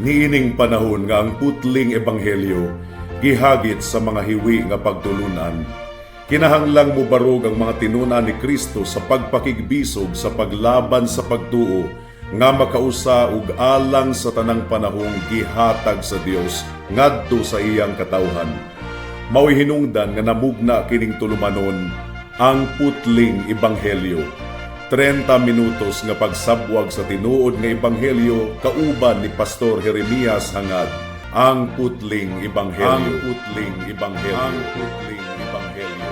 Niining panahon nga ang putling ebanghelyo gihagit sa mga hiwi nga pagtulunan, kinahanglang mubarog ang mga tinun-an ni Kristo sa pagpakigbisog sa paglaban sa pagtuo nga makausa ug alang sa tanang panahong gihatag sa Dios ngadto sa iyang katawhan. Mao'y hinungdan nga namugna kining tulumanon, Ang Putling Ebanghelyo. 30 minutos nga pagsabwag sa tinuod nga ebanghelyo kauban ni Pastor Jeremias Hangad. Ang Putling Ebanghelyo. Ang Putling Ebanghelyo. Ang Putling Ebanghelyo.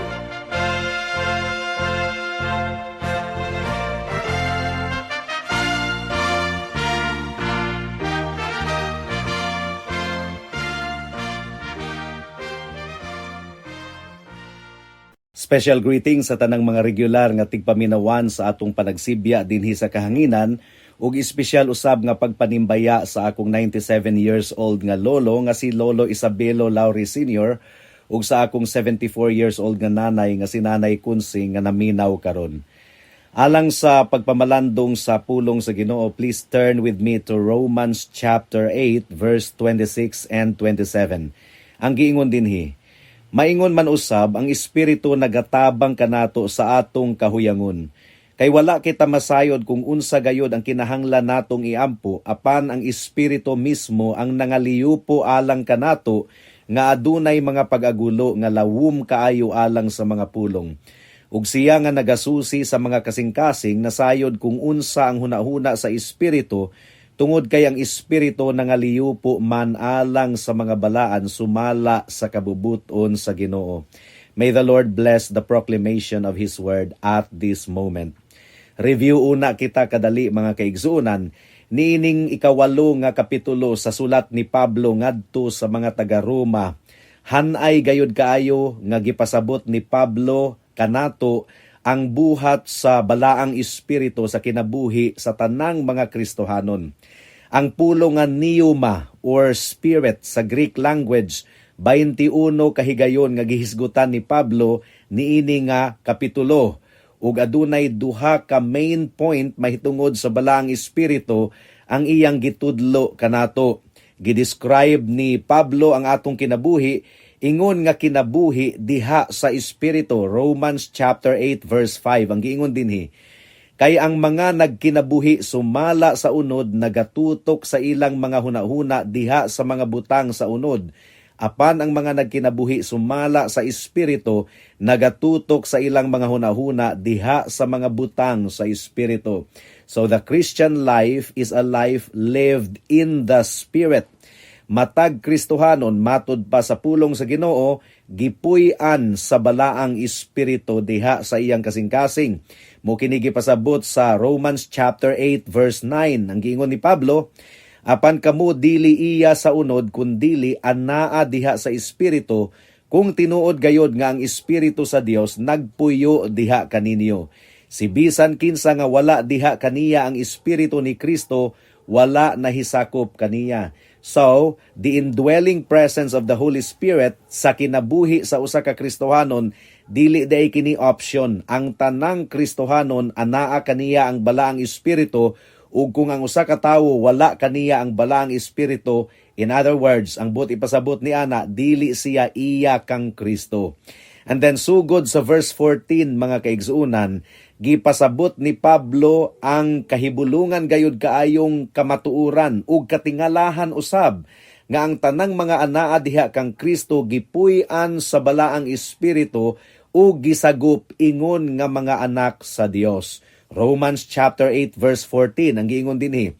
Special greetings sa tanang mga regular nga tigpaminawan sa atong panagsibya dinhi sa kahanginan ug espesyal usab nga pagpanimbaya sa akong 97 years old nga lolo nga si Lolo Isabelo Lauri Sr. ug sa akong 74 years old nga nanay nga si Nanay Kunsing nga naminaw karon. Alang sa pagpamalandong sa pulong sa Ginoo, please turn with me to Romans chapter 8 verse 26 and 27. Ang giingon dinhi, "Maingon man usab ang Espiritu nagatabang kanato sa atong kahuyangon. Kay wala kita masayod kung unsa gayod ang kinahanglan natong iampo, apan ang Espiritu mismo ang nangaliyupo alang kanato nga adunay mga pag-agulo nga lawom kaayo alang sa mga pulong. Ug siya nga nagasusi sa mga kasing-kasing nasayod kung unsa ang hunahuna sa Espiritu, tungod kay ang Espiritu nangaliyupo man alang sa mga balaan sumala sa kabubuton sa Ginoo." May the Lord bless the proclamation of His word at this moment. Review una kita kadali, mga kaigsuonan, niining 8 nga kapitulo sa sulat ni Pablo ngadto sa mga taga-Roma. Hanay gayud kaayo nga gipasabot ni Pablo kanato ang buhat sa Balaang Espiritu sa kinabuhi sa tanang mga Kristohanon. Ang pulo nga pneuma or spirit sa Greek language, 21 kahigayon nga gihisgutan ni Pablo niini nga kapitulo, ug adunay duha ka main point mahitungod sa Balaang Espiritu ang iyang gitudlo kanato. Gidescribe ni Pablo ang atong kinabuhi ingon nga kinabuhi diha sa Espiritu. Romans chapter 8 verse 5, ang giingon dinhi, "Kay ang mga nagkinabuhi sumala sa unod nagatutok sa ilang mga hunahuna diha sa mga butang sa unod. Apan ang mga nagkinabuhi sumala sa Espiritu nagatutok sa ilang mga hunahuna diha sa mga butang sa Espiritu." So the Christian life is a life lived in the Spirit. Matag Kristohanon, matud pa sa pulong sa Ginoo, gipuy-an sa Balaang Espiritu diha sa iyang kasing-kasing. Mo kini gipasabot sa Romans chapter 8 verse 9. Ang giingon ni Pablo, "Apan kamo dili iya sa unod kundili anaa diha sa Espiritu, kung tinuod gayod nga ang Espiritu sa Dios nagpuyo diha kaninyo. Si bisan kinsa nga wala diha kaniya ang Espiritu ni Kristo, wala nahisakop kaniya." So, the indwelling presence of the Holy Spirit sa kinabuhi sa usa ka Kristohanon, dili diay kini option. Ang tanang Kristohanon anaa kaniya ang Balaang Espiritu, ug kung ang usa ka tawo wala kaniya ang Balaang Espiritu, in other words, ang buot ipasabot ni ana, dili siya iya kang Kristo. And then sugod sa verse 14, mga kaigsuonan, gipasabot ni Pablo ang kahibulungan gayud kaayong kamatuoran ug katingalahan usab nga ang tanang mga anaa diha kang Kristo gipuy-an sa Balaang Espiritu ug gisagop ingon nga mga anak sa Dios. Romans chapter 8 verse 14, ang giingon dinhi,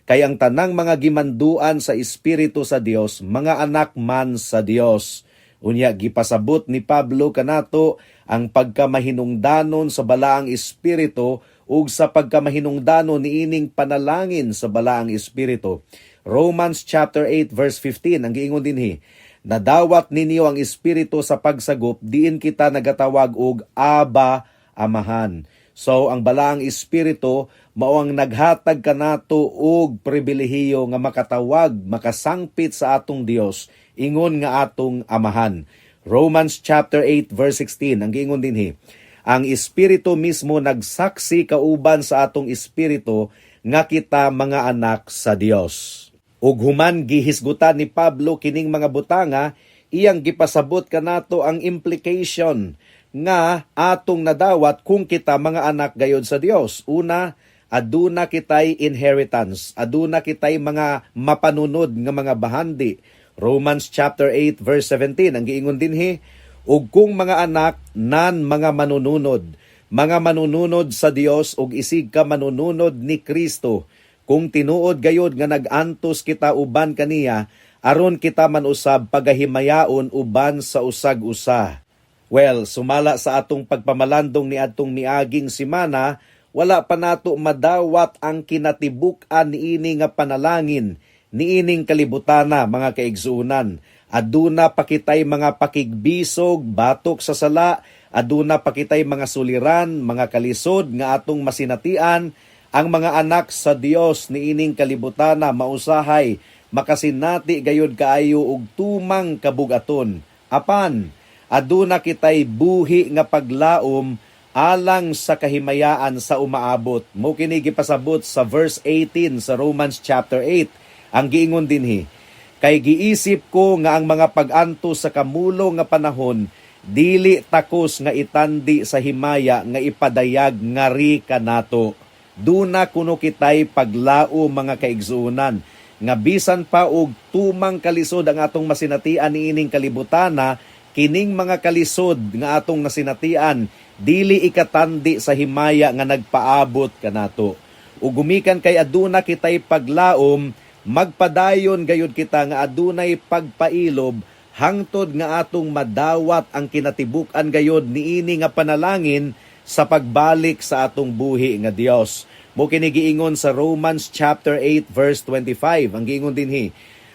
"Kay ang tanang mga gimanduan sa Espiritu sa Dios, mga anak man sa Dios." Unya gipasabot ni Pablo kanato ang pagkamahinungdanon sa Balaang Espiritu ug sa pagkamahinungdanon niining panalangin sa Balaang Espiritu. Romans chapter 8 verse 15, ang giingon dinhi, "Nadawat ninyo ang Espiritu sa pagsagop diin kita nagatawag og Aba, Amahan." So ang Balaang Espiritu mao ang naghatag kanato og pribilehiyo nga makatawag, makasangpit sa atong Dios ingon nga atong Amahan. Romans chapter 8 verse 16, ang giingon dinhi, "Ang Espiritu mismo nagsaksi kauban sa atong espiritu nga kita mga anak sa Dios." Ug human gihisgutan ni Pablo kining mga butanga, iyang gipasabot kanato ang implication nga atong nadawat kung kita mga anak gayod sa Dios. Una, aduna kitay inheritance, aduna kitay mga mapanunod nga mga bahandi. Romans chapter 8 verse 17 ang giingon dinhi, "Ug kung mga anak, nan mga manununod, mga manununod sa Dios ug isig ka manununod ni Kristo, kung tinuod gayod nga nag-antos kita uban kaniya, aron kita man usab pagahimayaon uban sa usag usa." Well, sumala sa atong pagpamalandong ni adtong miaging simana, wala pa nato madawat ang kinatibuk-an niini nga panalangin niining kalibutana, mga kaigsuonan. Aduna pa kitay mga pakigbisog batok sa sala, aduna pa kitay mga suliran, mga kalisod nga atong masinatian. Ang mga anak sa Dios niining kalibutana mausahay makasinati gayud kaayo og tumang kabugaton. Apan aduna kitay buhi nga paglaom alang sa kahimayaan sa umaabot. Mao kini gipasabot sa verse 18 sa Romans chapter 8. Ang giingon dinhi, "Kay giisip ko nga ang mga pag-antos sa kamulo nga panahon dili takos nga itandi sa himaya nga ipadayag ngari kanato." Duna kuno kitay paglao, mga kaigsuonan, nga bisan pa og tumang kalisod ang atong masinatian niining kalibutana, kining mga kalisod nga atong nasinatian dili ikatandi sa himaya nga nagpaabot kanato. Ug gumikan kay aduna kitay paglaom, magpadayon gayud kita nga adunay pagpailob hangtod nga atong madawat ang kinatibuk-an gayod niini nga panalangin sa pagbalik sa atong buhi nga Dios. Mao kini giingon sa Romans chapter 8 verse 25. Ang giingon dinhi,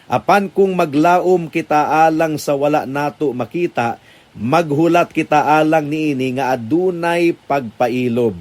"Apan kung maglaom kita alang sa wala nato makita, maghulat kita alang niini nga adunay pagpailob."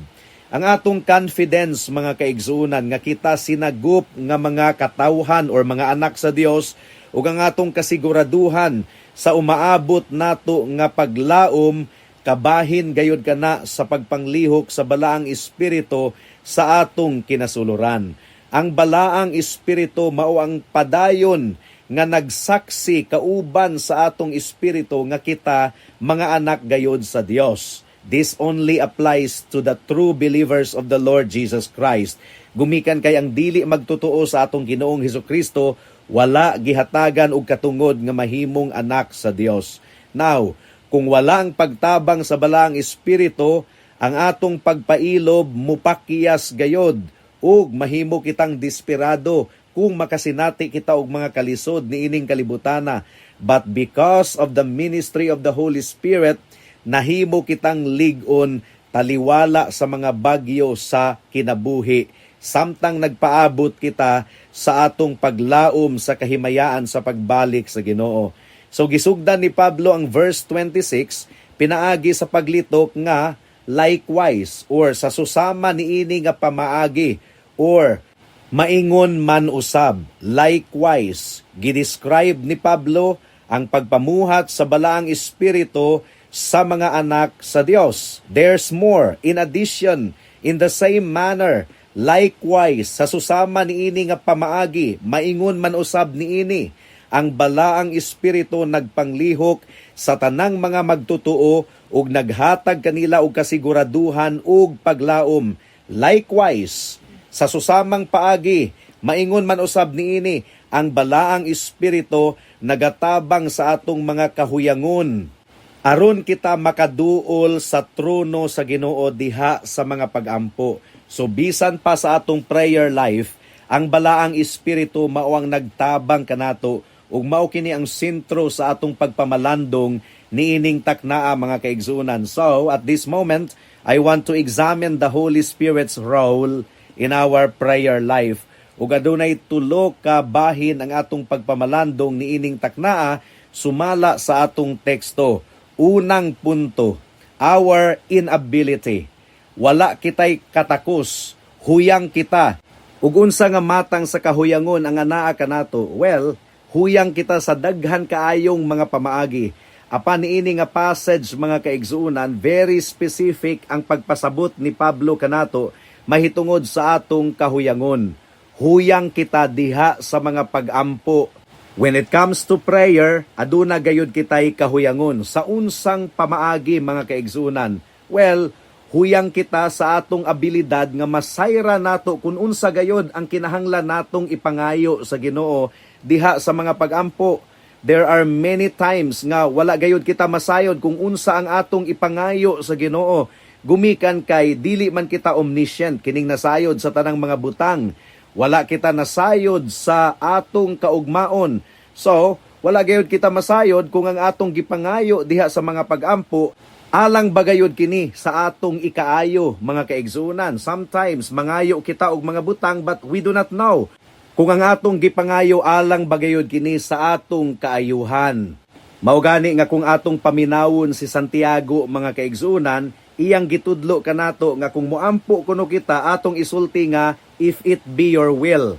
Ang atong confidence, mga kaigsuonan, nga kita sinagup nga mga katawhan or mga anak sa Dios ug ang atong kasiguraduhan sa umaabot nato nga paglaom kabahin gayud kana sa pagpanglihok sa Balaang Espiritu sa atong kinasuluran. Ang Balaang Espiritu mao ang padayon nga nagsaksi kauban sa atong espiritu nga kita mga anak gayod sa Dios. This only applies to the true believers of the Lord Jesus Christ. Gumikan kay ang dili magtotoo sa atong Ginoong Hesus Kristo, wala gihatagan og katungod nga mahimong anak sa Dios. Now, kung wala ang pagtabang sa Balaang Espiritu, ang atong pagpailob mupakyas gayod ug mahimo kitang desperado kung makasinati kita og mga kalisod niining kalibutana. But because of the ministry of the Holy Spirit, nahimo kitang lig-on taliwala sa mga bagyo sa kinabuhi samtang nagpaabot kita sa atong paglaom sa kahimayaan sa pagbalik sa Ginoo. So gisugdan ni Pablo ang verse 26 pinaagi sa paglitok nga "likewise" or "sa susama niini nga pamaagi" or "maingon man usab", "likewise". Gidescribe ni Pablo ang pagpamuhat sa Balaang Espiritu sa mga anak sa Dios. There's more. In addition, in the same manner, likewise, sa susama niini nga pamaagi, maingon man usab niini, ang Balaang Espiritu nagpanglihok sa tanang mga magtotoo ug naghatag kanila og kasiguraduhan ug paglaom. Likewise, sa susamang paagi, maingon man usab niini, ang Balaang Espiritu nagatabang sa atong mga kahuyangon aron kita makaduol sa trono sa Ginoo diha sa mga pagampo. So bisan pa sa atong prayer life, ang Balaang Espiritu mao ang nagtabang kanato ug mao kini ang sentro sa atong pagpamalandong niining taknaa, mga kaigsuonan. So at this moment, I want to examine the Holy Spirit's role in our prayer life. Ug adunay tulo ka bahin ang atong pagpamalandong niining taknaa sumala sa atong teksto. Unang punto, our inability. Wala kitay katakos, huyang kita. Ug unsa nga matang sa kahuyangon ang anaa kanato? Well, huyang kita sa daghan kaayong mga pamaagi. Apan niini nga passage, mga kaigsuonan, very specific ang pagpasabot ni Pablo kanato mahitungod sa atong kahuyangon. Huyang kita diha sa mga pagampo. When it comes to prayer, aduna gayud kitay kahuyangon. Sa unsang pamaagi, mga kaigsunan? Well, huyang kita sa atong abilidad nga masayra nato kung unsa gayod ang kinahanglan natong ipangayo sa Ginoo diha sa mga pagampo. There are many times nga wala gayud kita masayod kung unsa ang atong ipangayo sa Ginoo. Gumikan kay dili man kita omniscient, kining nasayod sa tanang mga butang. Wala kita nasayod sa atong kaugmaon. So, wala gayud kita masayod kung ang atong gipangayo diha sa mga pagampo alang bagayod kini sa atong ikaayo, mga kaigsunan. Sometimes mangayo kita og mga butang, but we do not know kung ang atong gipangayo alang bagayod kini sa atong kaayuhan. Mao gani nga kung atong paminawon si Santiago, mga kaigsunan, iyang gitudlo kanato nga kung moampo kuno kita, atong isulti nga, "If it be your will."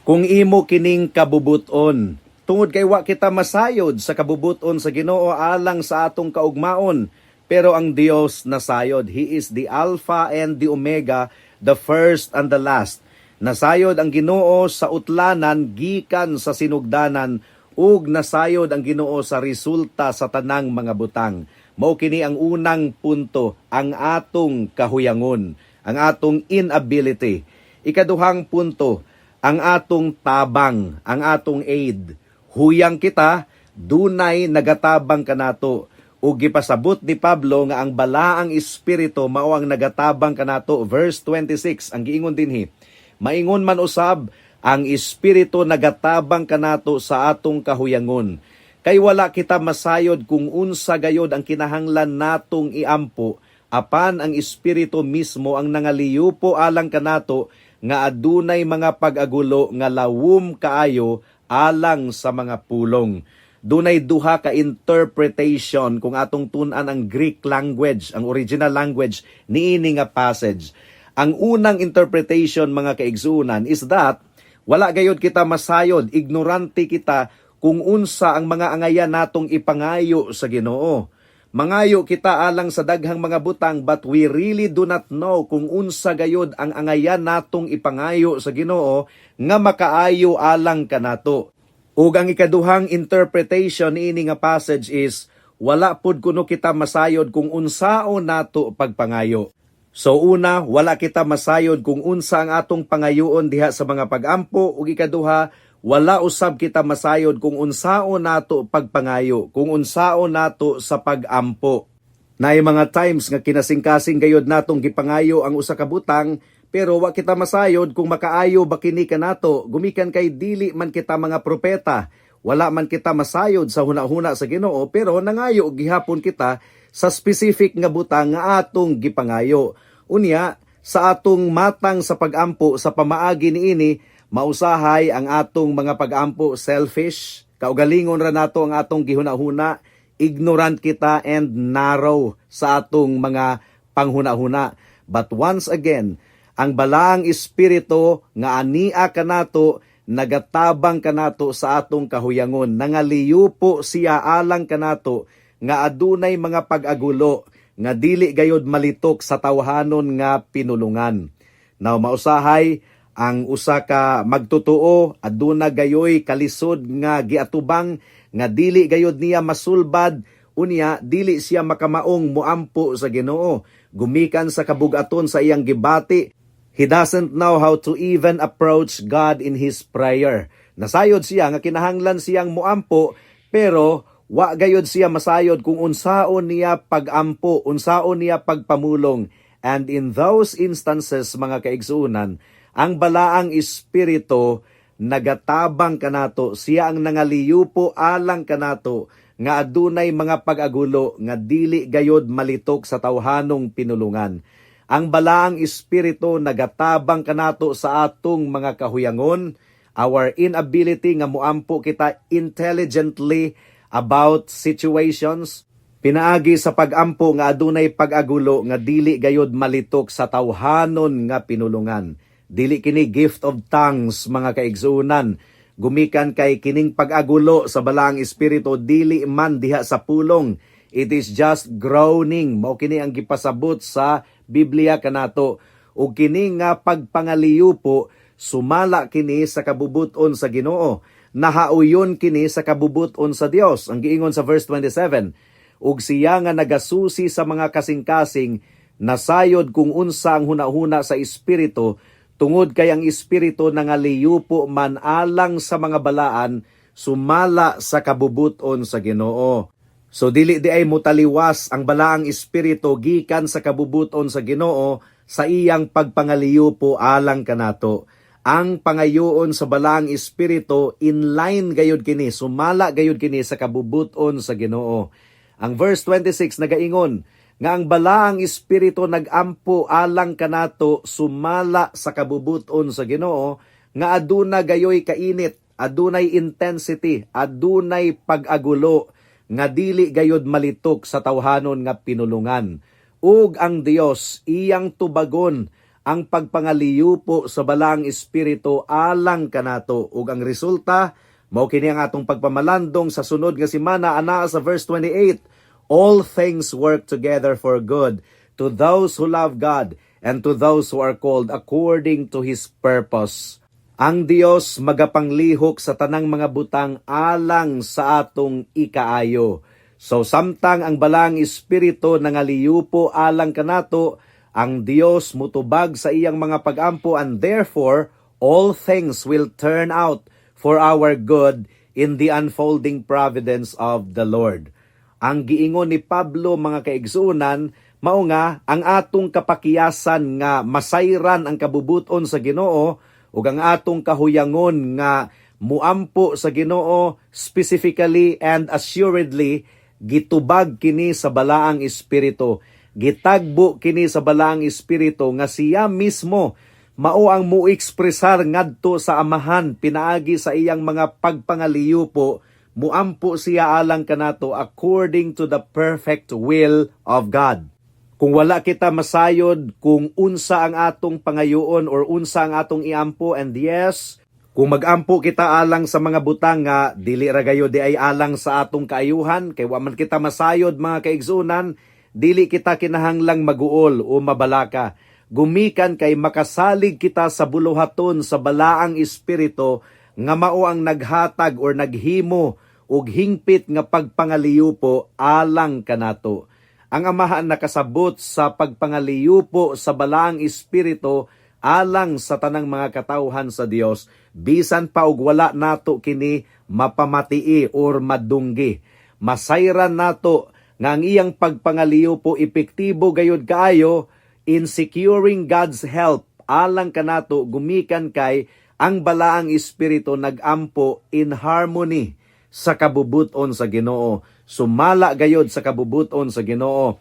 Kung imo kining kabubuton. Tungod kay wa kita masayod sa kabubuton sa Ginoo alang sa atong kaugmaon. Pero ang Dios nasayod. He is the Alpha and the Omega, the first and the last. Nasayod ang Ginoo sa utlanan gikan sa sinugdanan ug nasayod ang Ginoo sa resulta sa tanang mga butang. Mao kini ang unang punto, ang atong kahuyangon, ang atong inability. Ikaduhang punto, ang atong tabang, ang atong aid. Huyang kita, dunay nagatabang kanato. Ug gipasabot ni Pablo nga ang Balaang Espiritu mao ang nagatabang kanato. Verse 26, ang giingon dinhi: "Maingon man usab, ang Espiritu nagatabang kanato sa atong kahuyangon. Kay wala kita masayod kung unsa gayod ang kinahanglan natong iampo, apan ang Espiritu mismo ang nangaliyupo alang kanato nga adunay mga pag-agulo nga lawom kaayo alang sa mga pulong." Dunay duha ka interpretation kung atong tun-an ang Greek language, ang original language niini nga passage. Ang unang interpretation, mga kaigsunan, is that wala gayod kita masayod, ignorante kita kung unsa ang mga angayan natong ipangayo sa Ginoo. Mangayo kita alang sa daghang mga butang, but we really do not know kung unsa gayod ang angayan natong ipangayo sa Ginoo nga makaayo alang kanato. Ug ang ikaduhang interpretation niini nga passage is wala pud kuno kita masayod kung unsaon nato pagpangayo. So una, wala kita masayod kung unsa ang atong pangayoon diha sa mga pagampo, ug ikaduha, wala usab kita masayod kung unsaon nato pagpangayo, kung unsaon nato sa pagampo. Naay mga times nga kinasingkasing gayod natong gipangayo ang usa ka butang, pero wa kita masayod kung makaayo ba kini kanato, gumikan kay dili man kita mga propeta. Wala man kita masayod sa huna-huna sa Ginoo, pero nangayo gihapon kita sa specific nga butang nga atong gipangayo. Unya, sa atong matang sa pagampo sa pamaagi niini, mausahay ang atong mga pagampo selfish, kaugalingon ra nato ang atong gihuna-huna, ignorant kita and narrow sa atong mga panghuna-huna. But once again, ang Balaang Espiritu nga ania kanato nagatabang kanato sa atong kahuyangon. Nangaliyupo siya alang kanato nga adunay mga pag-agulo nga dili gayod malitok sa tawhanon nga pinulungan. Now, mausahay ang usa ka magtotoo aduna gayoy kalisod nga giatubang nga dili gayod niya masulbad, unya dili siya makamaong muampo sa Ginoo gumikan sa kabugaton sa iyang gibati. He doesn't know how to even approach God in his prayer. Nasayod siya nga kinahanglan siyang muampo, pero wa gayod siya masayod kung unsaon niya pagampo, unsaon niya pagpamulong. And in those instances, mga kaigsuonan, ang Balaang Espiritu nagatabang kanato, siya ang nangaliyupo alang kanato nga adunay mga pag-agulo nga dili gayod malitok sa tawhanong pinulungan. Ang Balaang Espiritu nagatabang kanato sa atong mga kahuyangon, our inability nga muampo kita intelligently about situations, pinaagi sa pagampo nga adunay pag-agulo nga dili gayod malitok sa tawhanon nga pinulungan. Dili kini gift of tongues, mga kaigsuonan. Gumikan kay kining pag-agulo sa Balaang Espiritu dili man diha sa pulong. It is just groaning. Mao kini ang gipasabot sa Biblia kanato. Ug kini nga pagpangaliyupo Sumala kini sa kabubuton sa Ginoo. Nahauyon kini sa kabubuton sa Dios. Ang giingon sa verse 27, ug siya nga nagasusi sa mga kasing-kasing nasayod kung unsa ang hunahuna sa Espiritu, tungod kay ang Espiritu nangaliyupo man alang sa mga balaan sumala sa kabubuton sa Ginoo. So dili diay mutaliwas ang Balaang Espiritu gikan sa kabubuton sa Ginoo sa iyang pagpangaliyupo alang kanato. Ang pangayoon sa Balaang Espiritu, in line gayud kini, sumala gayud kini sa kabubuton sa Ginoo. Ang verse 26 nagaingon nga ang Balaang Espiritu nagampo alang kanato sumala sa kabubuton sa Ginoo, nga aduna gayoy kainit, adunay intensity, adunay pag-agulo nga dili gayod malitok sa tawhanon nga pinulungan. Ug ang Dios iyang tubagon ang pagpangaliyupo sa Balaang Espiritu alang kanato, ug ang resulta mao kini ang atong pagpamalandong sa sunod nga semana anaa sa verse 28: "All things work together for good to those who love God and to those who are called according to His purpose." Ang Dios magapanglihok sa tanang mga butang alang sa atong ikaayo. So samtang ang Balaang Espiritu nangaliyupo alang kanato, ang Dios mutubag sa iyang mga pagampo, and therefore all things will turn out for our good in the unfolding providence of the Lord. Ang giingon ni Pablo, mga kaigsuonan, mao nga ang atong kapakiyasan nga masayran ang kabubuton sa Ginoo ug ang atong kahuyangon nga muampo sa Ginoo specifically and assuredly, gitubag kini sa Balaang Espiritu. Gitagbo kini sa Balaang Espiritu nga siya mismo mao ang muekspresar ngadto sa Amahan pinaagi sa iyang mga pagpangaliyupo. Muampo siya alang kanato according to the perfect will of God. Kung wala kita masayod kung unsa ang atong pangayoon or unsa ang atong iampo, and yes, kung magampo kita alang sa mga butang nga dili ra gayud diay alang sa atong kaayuhan kay wa man kita masayod, mga kaigsuonan, dili kita kinahanglang maguol o mabalaka gumikan kay makasalig kita sa buluhaton sa Balaang Espiritu nga mao ang naghatag or naghimo og hingpit nga pagpangaliyupo alang kanato. Ang Amahan nakasabot sa pagpangaliyupo sa Balaang Espiritu alang sa tanang mga katawhan sa Dios bisan pa og wala nato kini mapamatii or madunggi. Masayran nato nga ang iyang pagpangaliyupo epektibo gayud kaayo in securing God's help alang kanato gumikan kay ang Balaang Espiritu nagampo in harmony sa kabubuton sa Ginoo, sumala gayod sa kabubuton sa Ginoo,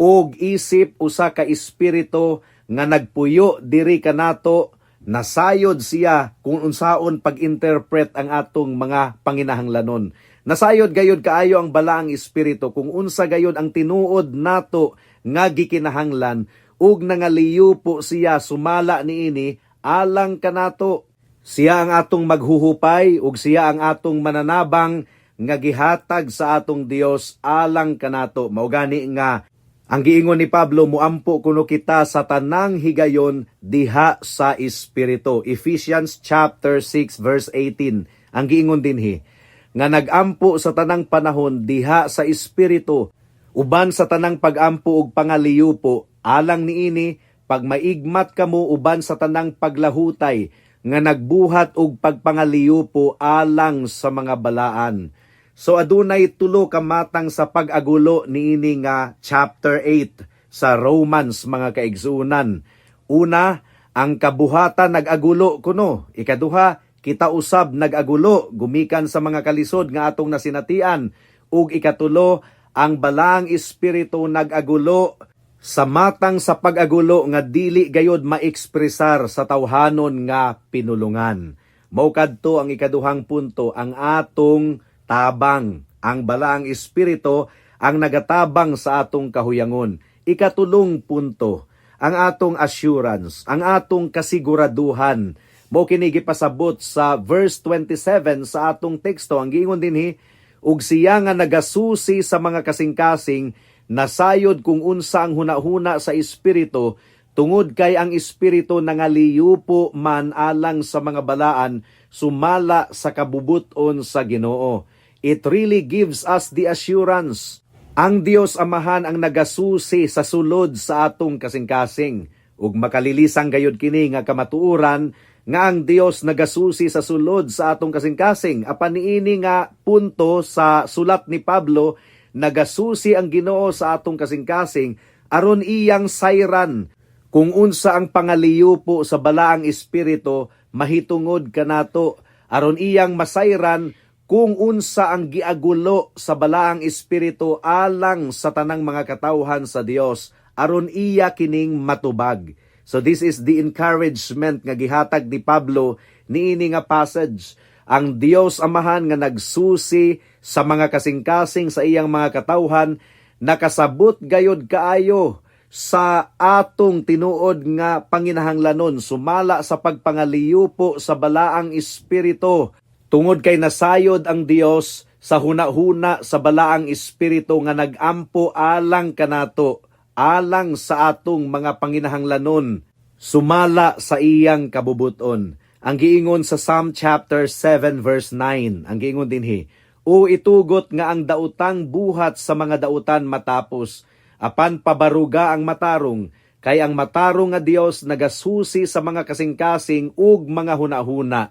ug isip usa ka espiritu nga nagpuyo diri kanato, nasayod siya kung unsaon pag-interpret ang atong mga panginahanglanon. Nasayod gayod kaayo ang Balaang Espiritu kung unsa gayod ang tinuod nato nga gikinahanglan, ug nangaliyupo siya sumala niini alang kanato. Siya ang atong maghuhupay ug siya ang atong mananabang nga gihatag sa atong Dios alang kanato. Mao gani nga ang giingon ni Pablo, muampo kuno kita sa tanang higayon diha sa Espiritu. Ephesians chapter 6 verse 18. Ang giingon dinhi nga nagampo sa tanang panahon diha sa Espiritu uban sa tanang pagampo ug pangaliyupo alang niini, pagmaigmat kamo uban sa tanang paglahutay nga nagbuhat og pagpangaliyupo alang sa mga balaan. So adunay tulo ka matang sa pag-agulo niini nga chapter 8 sa Romans, mga kaigsuonan. Una, ang kabuhatan nag-agulo kuno. Ikaduha, kita usab nag-agulo gumikan sa mga kalisod nga atong nasinatian. Ug ikatulo, ang Balaang Espiritu nag-agulo sa matang sa pag-agulo nga dili gayod maekspresar sa tawhanon nga pinulungan. Mao kadto ang ikaduhang punto, ang atong tabang. Ang Balaang Espiritu ang nagatabang sa atong kahuyangon. Ikatulong punto, ang atong assurance, ang atong kasiguraduhan. Mao kini gipasabot sa verse 27 sa atong teksto. Ang giingon dinhi, ug siya nga nagasusi sa mga kasing-kasing nasayod kung unsa ang hunahuna sa Espiritu, Tungod kay ang Espiritu nangaliyupo man alang sa mga balaan sumala sa kabubuton sa Ginoo. It really gives us the assurance. Ang Dios Amahan ang nagasusi sa sulod sa atong kasing-kasing. Ug makalilisang gayud kini nga kamatuoran nga ang Dios nagasusi sa sulod sa atong kasing-kasing. Apan niini nga punto sa sulat ni Pablo, nagasusi ang Ginoo sa atong kasing-kasing aron iyang sayran kung unsa ang pangaliyupo sa Balaang Espiritu mahitungod kanato, aron iyang masayran kung unsa ang giagulo sa Balaang Espiritu alang sa tanang mga katawhan sa Dios, aron iya kining matubag. So this is the encouragement nga gihatag ni Pablo niini nga passage. Ang Dios Amahan nga nagsusi sa mga kasing-kasing sa iyang mga katawhan, nakasabot gayod kaayo sa atong tinuod nga panginahanglanon sumala sa pagpangaliyupo sa Balaang Espiritu, tungod kay nasayod ang Dios sa huna-huna sa Balaang Espiritu nga nagampo alang kanato, alang sa atong mga panginahanglanon sumala sa iyang kabubuton. Ang giingon sa Psalm chapter 7 verse 9, ang giingon dinhi, "O itugot nga ang daotang buhat sa mga dautan matapos, apan pabaruga ang matarong, kay ang matarong nga Dios nagasusi sa mga kasing-kasing ug mga hunahuna."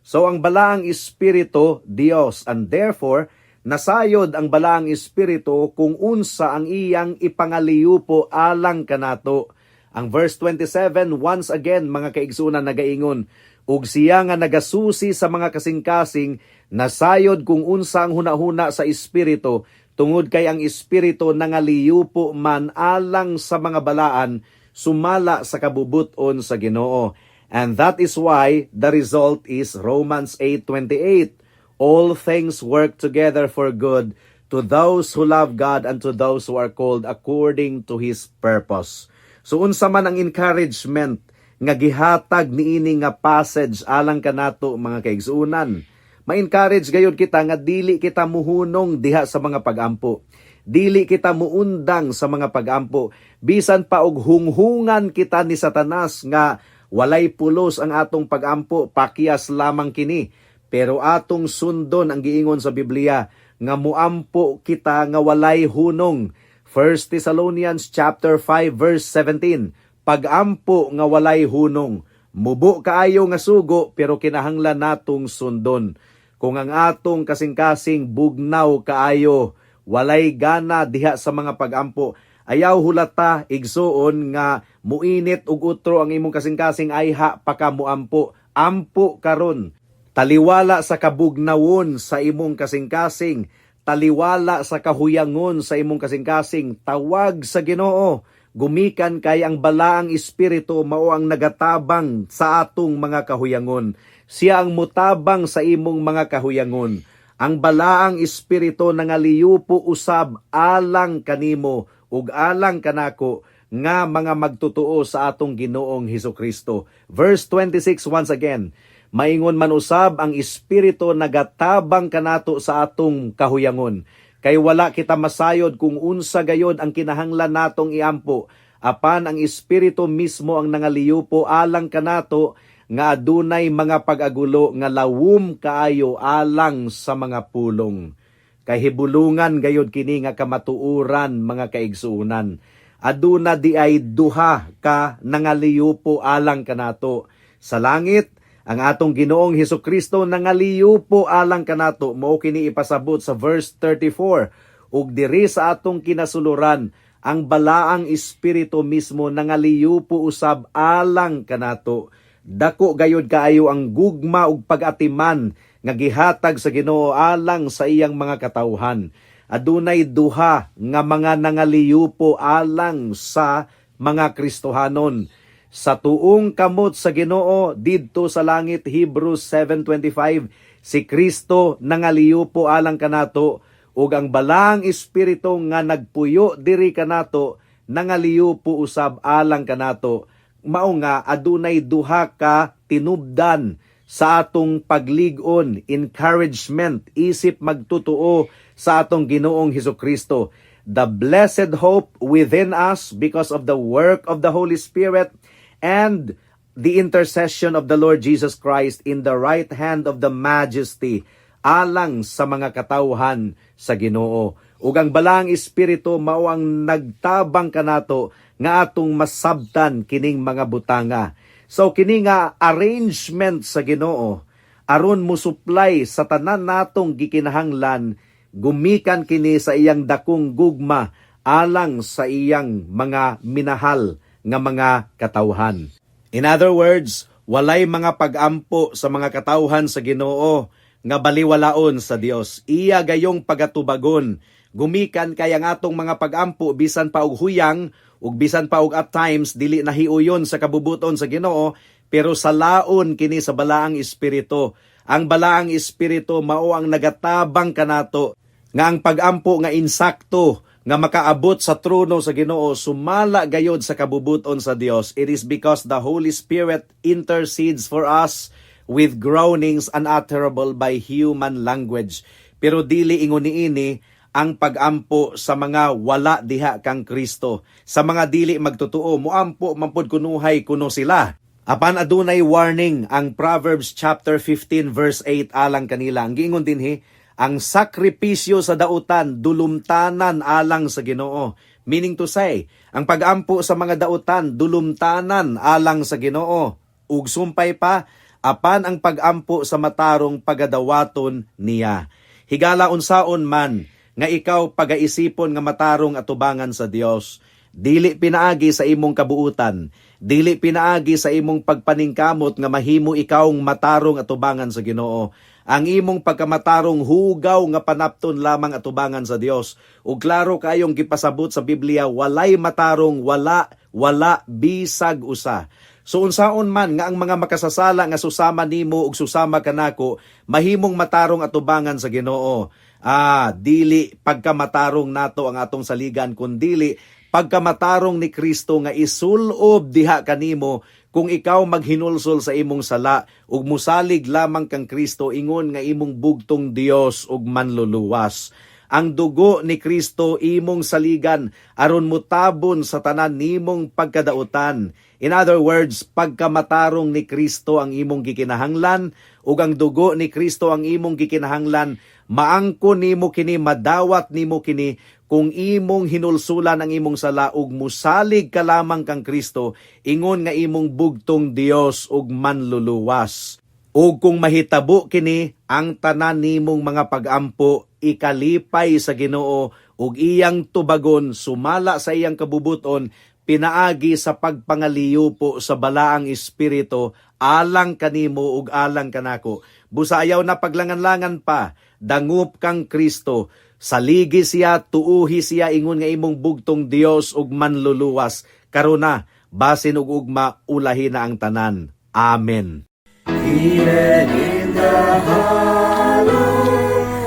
So ang Balaang Espiritu, Dios, and therefore nasayod ang Balaang Espiritu kung unsa ang iyang ipangaliyupo alang kanato. Ang verse 27, once again, mga kaigsunan, nagaingon, "Ug siya nga nagasusi sa mga kasing-kasing, nasayod kung unsa ang hunahuna sa Espiritu, tungod kay ang Espiritu nangaliyupo man alang sa mga balaan sumala sa kabubuton sa Ginoo." And that is why the result is Romans 8:28. "All things work together for good to those who love God and to those who are called according to His purpose." So unsa man ang encouragement nga gihatag niini nga passage alang kanato, mga kaigsuonan? Ma-encourage gayud kita nga dili kita muhunong diha sa mga pagampo. Dili kita muundang sa mga pagampo. Bisan pa og hunghungan kita ni Satanas nga walay pulos ang atong pagampo, pakyas lamang kini. Pero atong sundon ang giingon sa Biblia nga muampo kita nga walay hunong. 1 Thessalonians chapter 5 verse 17. Pagampo nga walay hunong. Mubo kaayo nga sugo, pero kinahanglan natong sundon. Kung ang atong kasing-kasing bugnaw kaayo, walay gana diha sa mga pagampo, ayaw hulata, igsuon, nga muinit ug utro ang imong kasing-kasing ayha pa ka muampo. Ampo karon. Taliwala sa kabugnawon sa imong kasing-kasing, taliwala sa kahuyangon sa imong kasing-kasing, tawag sa Ginoo. Gumikan kay ang Balaang Espiritu mao ang nagatabang sa atong mga kahuyangon. Siya ang mutabang sa imong mga kahuyangon. Ang Balaang Espiritu nangaliyupo usab alang kanimo ug alang kanako nga mga magtotoo sa atong Ginoong Hesus Kristo. Verse 26 once again, maingon man usab ang Espiritu nagatabang kanato sa atong kahuyangon. Kay wala kita masayod kung unsa gayod ang kinahanglan natong iampo. Apan ang Espiritu mismo ang nangaliyupo alang kanato nga adunay mga pag-agulo nga lawom kaayo alang sa mga pulong. Kay hibulungan gayod kini nga kamatuoran, mga kaigsuonan. Aduna di ay duha ka nangaliyupo alang kanato. Sa langit, ang atong Ginoong Hesus Kristo nangaliyupo alang kanato, mao kini ipasabot sa verse 34. Ug diri sa atong kinasuluran, ang Balaang Espiritu mismo nangaliyupo usab alang kanato. Dako gayod kaayo ang gugma ug pag-atiman nga gihatag sa Ginoo alang sa iyang mga katawhan. Adunay duha nga mga nangaliyupo alang sa mga Kristohanon. Sa tuong kamot sa Ginoo didto sa langit, Hebrews 7:25, si Kristo nangaliyupo alang kanato ug ang Balaang Espiritu nga nagpuyo diri kanato nangaliyupo usab alang kanato. Mao nga adunay duha ka tinubdan sa atong paglig-on, encouragement isip magtotoo sa atong Ginoong Hesus Kristo. the blessed hope within us because of the work of the Holy Spirit and the intercession of the Lord Jesus Christ in the right hand of the Majesty alang sa mga katawhan sa Ginoo. Ug ang Balaang Espiritu mao ang nagtabang kanato nga atong masabtan kining mga butanga. So kini nga arrangement sa Ginoo aron mo supply sa tanan natong gikinahanglan, gumikan kini sa iyang dakong gugma alang sa iyang mga minahal nga mga katawhan. In other words, walay mga pagampo sa mga katawhan sa Ginoo nga baliwalaon sa Dios. Iya gayong pagatubagon. Gumikan kay ang atong mga pagampo, bisan pa og huyang ug bisan pa og at times dili nahiuyon sa kabubuton sa Ginoo, pero salaon kini sa Balaang Espiritu. Ang Balaang Espiritu mao ang nagatabang kanato nga ang pagampo nga insakto nga makaabot sa trono sa Ginoo sumala gayod sa kabubuton sa Dios. It is because the Holy Spirit intercedes for us with groanings unutterable by human language. Pero dili ingon niini ang pagampo sa mga wala diha kang Kristo. Sa mga dili magtotoo, muampo man pud kunuhay kuno sila. Apan adunay warning ang Proverbs chapter 15 verse 8 alang kanila. Ang giingon dinhi, ang sakripisyo sa dautan dulumtanan alang sa Ginoo. Meaning to say, ang pagampo sa mga dautan dulumtanan alang sa Ginoo. Ug sumpay pa, apan ang pagampo sa matarong pagadawaton niya. Higala, unsaon man nga ikaw pagaisipon nga matarong atubangan sa Dios, dili pinaagi sa imong kabuutan, dili pinaagi sa imong pagpaningkamot nga mahimo ikawng matarong atubangan sa Ginoo. Ang imong pagkamatarong hugaw nga panapton lamang atubangan sa Dios. Ug klaro kayong gipasabot sa Biblia, walay matarong, wala, wala bisag usa. So unsaon man nga ang mga makasasala nga susama nimo ug susama kanako mahimong matarong atubangan sa Ginoo? Ah, dili pagkamatarong nato ang atong saligan, kundili pagkamatarong ni Kristo nga isulob diha kanimo kung ikaw maghinulsol sa imong sala ug musalig lamang kang Kristo ingon nga imong bugtong Dios ug manluluwas. Ang dugo ni Kristo imong saligan aron mutabon sa tanan nimong pagkadautan. In other words, pagkamatarong ni Kristo ang imong gikinahanglan ug ang dugo ni Kristo ang imong gikinahanglan. Maangko nimo kini, madawat nimo kini kung imong hinulsulan ang imong sala ug musalig ka lamang kang Kristo ingon nga imong bugtong Dios ug manluluwas. Ug kung mahitabo kini, ang tanan nimong mga pagampo ikalipay sa Ginoo ug iyang tubagon sumala sa iyang kabubuton pinaagi sa pagpangaliyupo sa Balaang Espiritu alang kanimo ug alang kanako. Busa ayaw na paglangan-langan pa, dangop kang Kristo, saligi siya, tuuhi siya ingon nga imong bugtong Dios ug manluluwas. Karuna, basin ug ugma, ulahi na ang tanan. Amen. Even in the hollow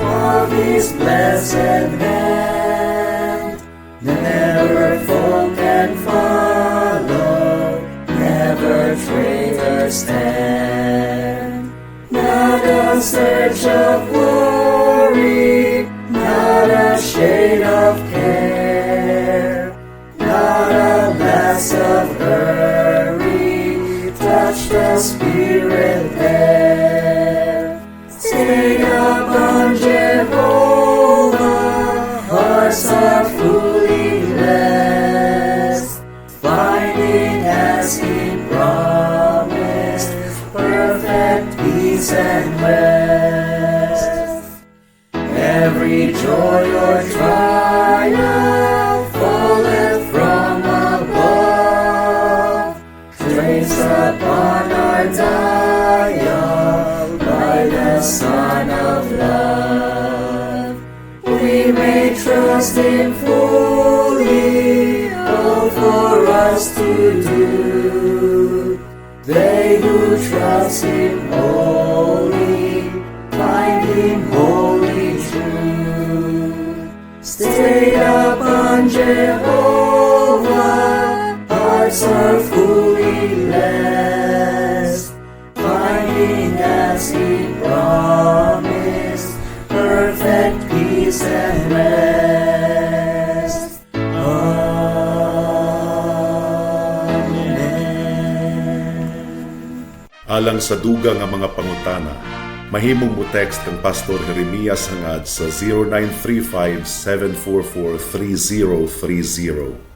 of His blessed hand, never foe can follow, never traitor stand. Not a surge of glory, not a shade of care, not a blast of hurry, touch the spirit there. Stayed upon Jehovah, hearts are fully blessed, finding as He promised, perfect peace and rest. Every joy or trial falleth from above, traced upon our dial by the Son of Love. We may trust Him fully, all for us to do. They who trust Him wholly find Him wholly true. Stayed upon Jehovah, hearts are fully blessed, finding as He promised, perfect peace and rest. Alang sa dugang nga mga pangutana, mahimong mo text kang Pastor Jeremias Hangad sa 0935 744 3030.